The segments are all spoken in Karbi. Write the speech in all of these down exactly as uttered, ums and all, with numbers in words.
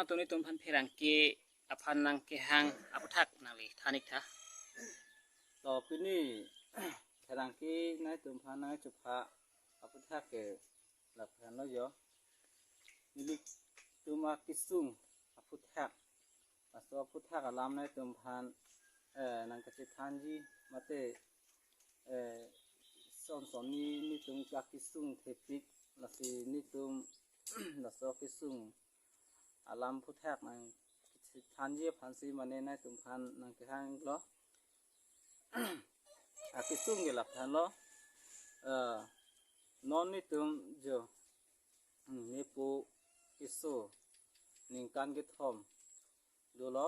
Tuni tum aphan pherangke aphan nangkehang aputhak nangli than-ik tha. To pini pherangke nangtum aphan nangchupha aputhak ke lapu-an lo jo. Nelitum akesung aputhak. Laso aputhak alam nangtum aphan, eh, nangkachethanji mate, eh, son son ni nelitum akesung thepik, lasi nelitum laso akesung alam aputhak nangkachethanji aphansi mane nangtum aphan nangkehang lo. Akesung ke lapu-an lo, eh, non nelitum jo, hmm, nepo keso ningkan kethom dolo.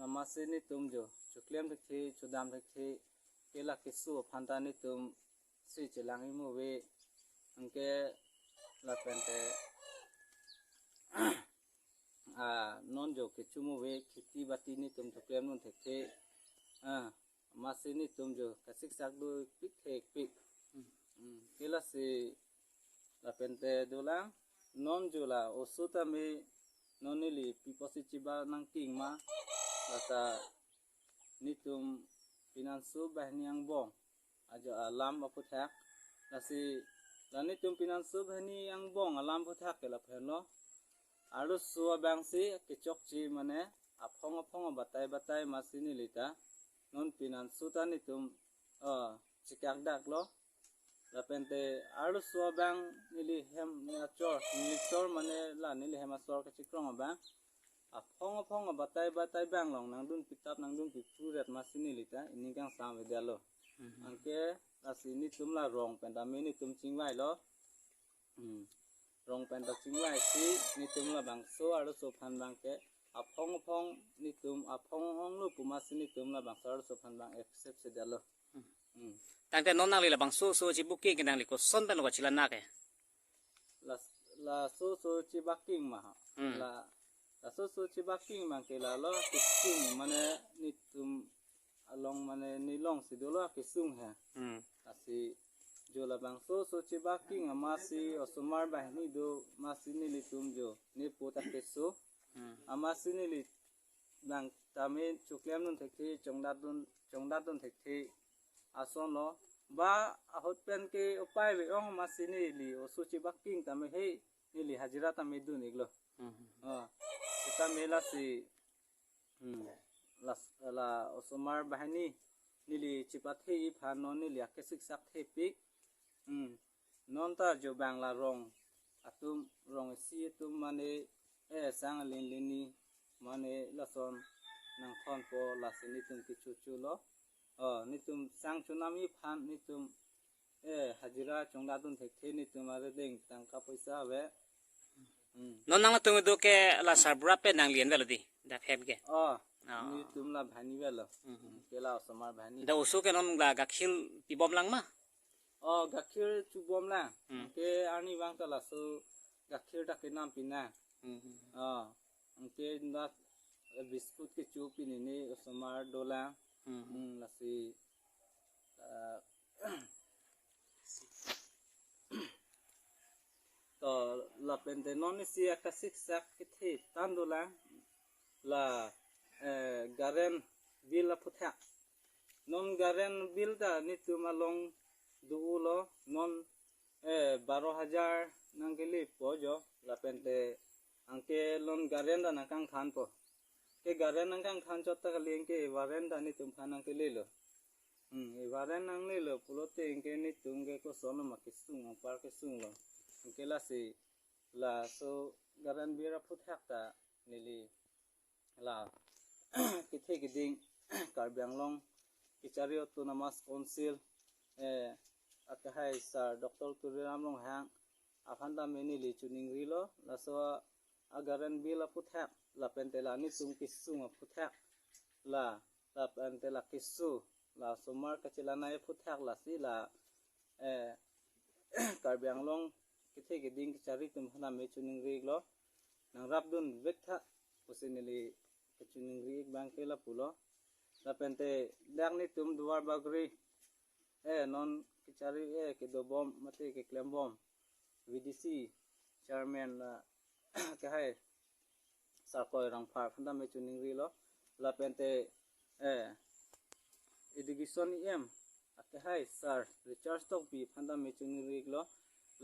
Amatsi nelitum jo choklem thekthe, chodam thekthe, ke la keso aphan ta nelitum si chelang-ik mo ave, anke lapen te ah, non jo kecho mo ave, kheti bati nelitum choklem dun thekthe. Ah, amatsi nelitum jo kasiksak dopik thepik. Hmm, ke lasi lapen te dolang, non jo la oso tame non neli pi apotsi chebak nangking ma, lata nelitum pinanso banghini angbong ajo alam aputhak. Lasi la nelitum pinanso banghini angbong alam aputhak ke lapu-an lo. Arloso abang si kechokche mane aphong aphong abatai batai amatsi neli ta non pinanso ta nelitum, eh, chekak dak lo. Lapen te arloso abang neli hem achor, neli chor mane la neli hem achor kachekrong abang, aphong aphong abatai batai abang along nangdun pitap nangdun pipuret amatsi neli ta ening kangsam avedetlo. Mhm. Anke lasi nelitum la rong pen tame nelitum chingvai lo. Hmm. Rong pen ta chingvai si nelitum labangso arloso aphan abang ke aphong aphong nelitum aphong onglo pu amatsi nelitum labangso arloso aphan abang accept si detlo. Hmm. Hmm. Tangte non nangli labangso oso chebooking ke nangli koson pen lo kachelang-ik ke? La, laso oso chebooking ma. Hmm. La, laso oso chebooking abang ke la lo kesung mane nelitum along mane nelong si dolo kesung he. Hmm. Lasi jo labangso oso chebooking amatsi osomar banghini do amatsi nelitum jo nepo ta keso. Hmm. Amatsi neli nang tame choklem dun thekthe, chongdat dun, chongdat dun thekthe ason lo. Ba ahut pen ke upai ave-ong amatsi neli oso chebooking tame he, neli hajira tame dun-ik lo. Hmm. Ah, seta me lasi, hmm, las-, la osomar banghini neli chepathe-i aphan non neli akesiksak thepik. Hmm. Non ta jo abang la rong atum, rong isi atum mane, eh, sang alin lini mane lason nangthonpo, lasi nelitum kechocho lo. Oh, nelitum sang chonam-i aphan nelitum, eh, hajira chongdat dun thekthe nelitum arideng tangka poisa ave. Hmm. Non nangtum do ke la sarbura pen nangli-an avelo di, dak hem ke? Oh, oh, nelitum la banghini avelo. Hmm. Ke la osomar banghini. Dak oso ke non la gakhir pibom lang ma? Oh, gakhir chubom lang. Hmm. Ke arni abang ta laso gakhir ta kenam pinang. Hmm. Oh, ke dak, eh, biscuit kecho pini ni osomar dolang. Hmm. Hmm, lasi, eh, to lapen te non isi akasiksak kethe than dolang la, eh, current bill aputhak. Non current bill ta nelitum along do-o lo, non, eh, baro hajar nangkelepo jo, lapen te anke non current ta nangkangthanpo. Ke current nangkangthan chot ta kali, anke current ta nelitum aphan nangkelelo. Hmm, current nanglelo pulote anke nelitum ke koson ma kesung, anpar kesung lo. Anke lasi laso current bill aputhak ta neli la kethe keding Karbi Anglong Kachari Autonomous Council, eh, akehai Sir Doctor Tuliram Ronghang aphan tame neli choningrilo, laso a-current bill aputhak, lapen te la nelitum kesung aputhak, la, lapen te la keso, la osomar kachelangnei aputhak, lasi la, eh, Karbi Anglong kethe keding kachari atum aphan tame choningri-iklo, nangrap dunvek tha pusi neli kachiningri-ik abang ke lapu lo. Lapen te dak nelitum Duar Bagori, eh, non kachari, eh, kedobom mate keklembom V D C chairman la akehai Sarkoi Rongphar aphan tame choningrilo. Lapen te, eh, education E M akehai Sir Richard Tokbi aphan tame choningrilo.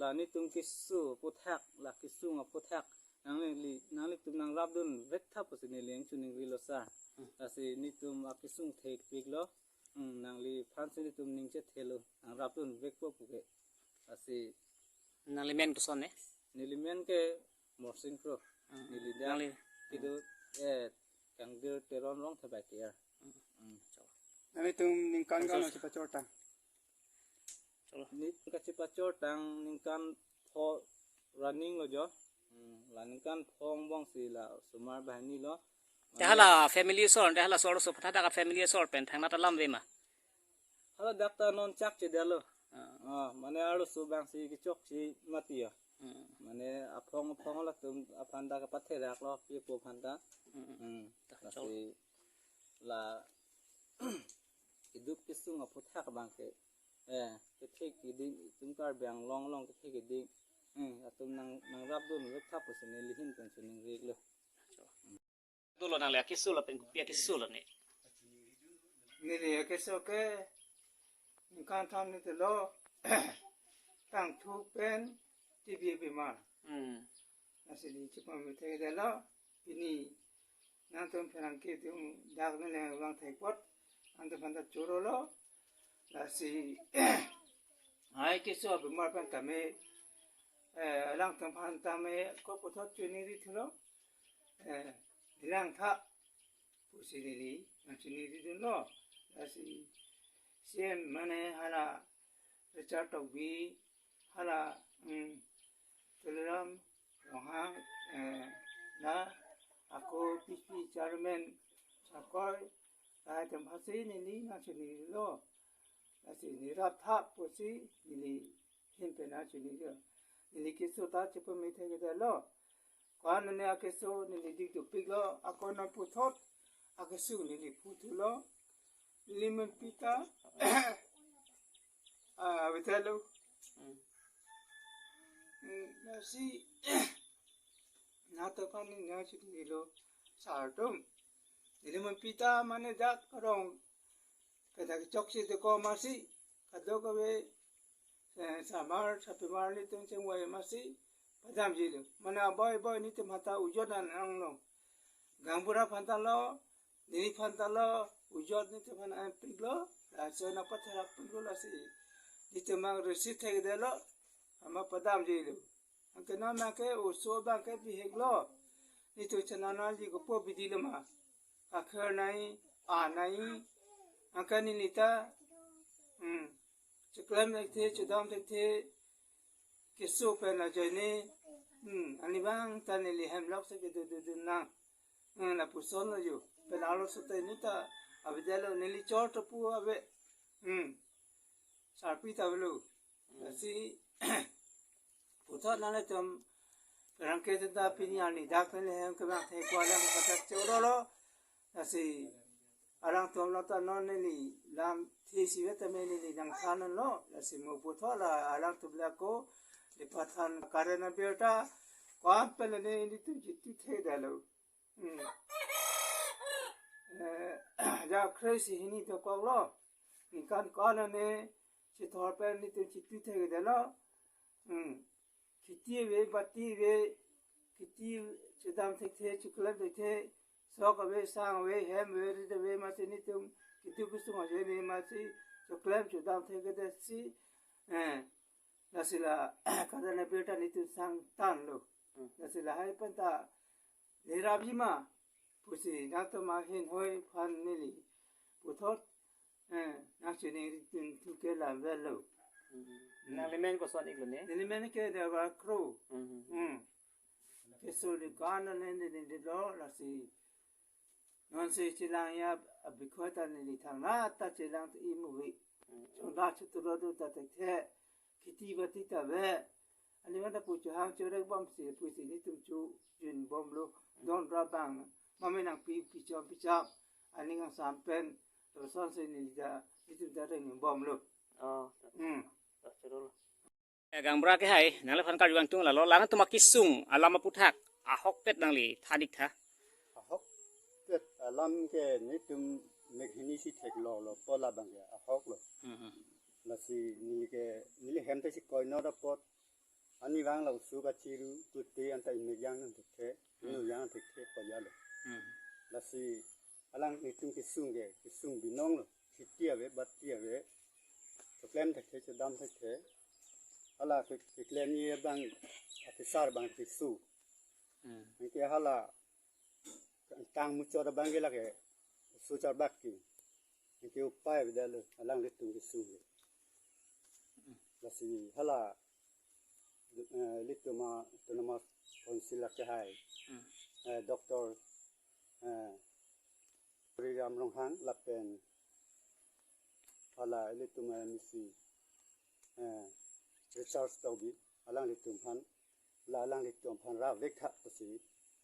La netum keso aphuthak, la kesung aphuthak nanglili, nanglitum nangrapdun vek tha pusi neli choningrilo sir. Hmm. Lasi netum akesung thekpiklo. Hmm, nangliphan si netum ning chethelo, nangrapdun vekpo puke. Lasi nangli men koson ne? Neli men ke Morsing Kro. Hmm. Neli dak nangli kedo, eh, Kangdir Teron Rongthe bai tiar. Hmm. Hmm. Nanglitum ningkan kan Cholo. Kachepachortang? Cholo. Neli kachepachortang ningkan pho running lo jo. Hmm, la ningkan pho angbong si la osomar banghini lo. Te hala family asor, te hala asor so phatha ka family asor pen thangnat alam ave ma? Hala dak ta non chakchedetlo. Ah. Ah, mane arloso abang si kechokche mati ya. Hmm. Mane aphong aphong latum aphan ta kapatheraklo, pi apo aphan ta. Hmm. Hmm. Ta chok. Lasi la keduk kesung aphuthak abang ke, eh, kethek keding, itum Karbi Anglong along kethek keding. Hmm, atum nang, nangrapdun vek tha pusi neli ahin pen choningrilo. Dolo nangli akeso lapen kopi akeso lo ne? Neli akeso ke ningkan than ni telo, tangthuk pen T B abimar. Hmm. Lasi neli chepamethekdetlo, pini nangtum pherangke atum dak neli vangthek apot nangtum aphan ta chorolo. Lasi hai keso abimar pen tame, eh, alangtum aphan tame ko puthot choningri thulo. Eh, neli lang tha pusi neli nangchoningridunlo. Lasi C M mane hala Richard Tokbi, hala, mm, Tuliram Ronghang, eh, la ako P P chairman Sarkoi, la itum aphan si neli nangchoningrilo. Lasi neli rap tha pusi neli ahin pen nangchoningrilo. Neli keso ta chepamethekdetlo. Ko-an ne akeso neli dik dopiklo, ako nangputhot akeso neli puthulo. Neli men pita, ah, avethelo. Hmm. Hmm, lasi nangtum aphan neli nangchoningrilo sir atum. Neli men pita mane dak rong pen ta kechokche te ko masi, kadokave, eh, samar sapimar netum chengvai masi padamjilo. Mane aboi boi netum aphan ta ujot an anglo. Gaonbura aphan ta lo, neliphan ta lo, ujot netum aphan ampiklo, laso nangpatherakpiklo lasi netum abang receive thekdetlo, amat padamjilo. Anke non abang ke oso abang ke biheklo. Netum chenam nangji kopi abidi lo ma? Akhir nai, a nai, anke neli ta, hmm, cheklem thekthe, chodam thekthe, keso pen ajoine, hmm, ani abang ta neli hem lok si kedo do do nang. Hmm, lapuson lo jo. Pen arloso ta neli ta avedetlo, neli chor ta pu ave. Hmm. Sarpi ta avelo. Lasi puthot nanglitum pherangke atum ta pini arni dak pen le hem kevang thek ko alam kapathak chorolo. Lasi alangtum lo ta non neli lam thesi vet tame neli nangthanlo. Lasi mo puthot la alangtum le ako le pathan karen abirta ko-an pen le nelitum chithu thekdetlo. Hmm. Eh, ja kre-isi hini dokoklo. Ningkan ko-an ne chithor pen netum chithu thekdetlo. Hmm. Kheti ave, bati ave, kheti chodam thekthe, choklem thekthe, sok ave, sang ave, hem ave, rit ave, masi netum keduk kesung ajoine masi choklem chodam thekthedet si, eh, lasi la karen abirta netum sangtanlo. Hmm. Lasi lahai pen ta lerap ji ma pusi nangtum ahin hoi aphan neli puthot, eh, nangchiningri dun thu ke lam avelo. Hmm. Hmm. Nangli men koson iklo ne? Neli men ke Deva Kro. Hmm. Hmm. Keso ningkan ne ne ne ne lo lasi. Non si chelang ya abikhoita neli thangnat ta chelang ta imu vi. Hmm. Chonda choturo do ta thekthe. Kheti bati ta ave. Aning anta pu chohang chorek bom si pusi netum chojun bomlo. Don ra bang. Mame nangpi pichom pichap. Aning angsam pen. Lason si neli ta, netum ta reng bomlo. Oh. Hmm. Chorolo. Eh, gaonbura akehai, nangliphan karju kangtung lalo, la nangtum akesung alam aphuthak ahokpet nangli than ik tha. Alam ke netum mek hini si theklonglo, pu labang ke ahoklo. Hmm. Lasi neli ke, neli hem te si koinot apot, ani vang la oso kachiru, kute anta imek jang nang thekthe, Hmm. inu jang thekthe pu ajalo. Hmm. Lasi alanglitum kesung ke, kesung binong lo, siti ave, bati ave, choklem thekthe, chodam thekthe. Hala ke, keklem ni abang, akesar abang kesu. Hmm. Anke hala tang muchot abang ke lake oso charbak ke. Anke upai avedetlo, alanglitum kesung ke. Lasi hala, eh, ilitum a-, Autonomous Council akehai, Hmm. eh, Doctor, eh, Tuliram Ronghang lapen hala ilitum M A C, eh, Richard Tokbi, alanglitum aphan, la alanglitum aphan ravek tha pusi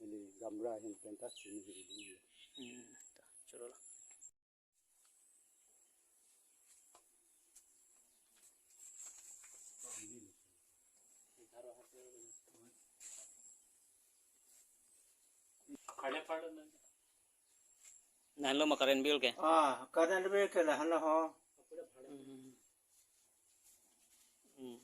ili gaonbura ahin pen ta chini hiri. Hmm, ta, choro la. Nang lo ma current bill ke? Ah, current bill ke lahenlo ho. Hmm. Hmm.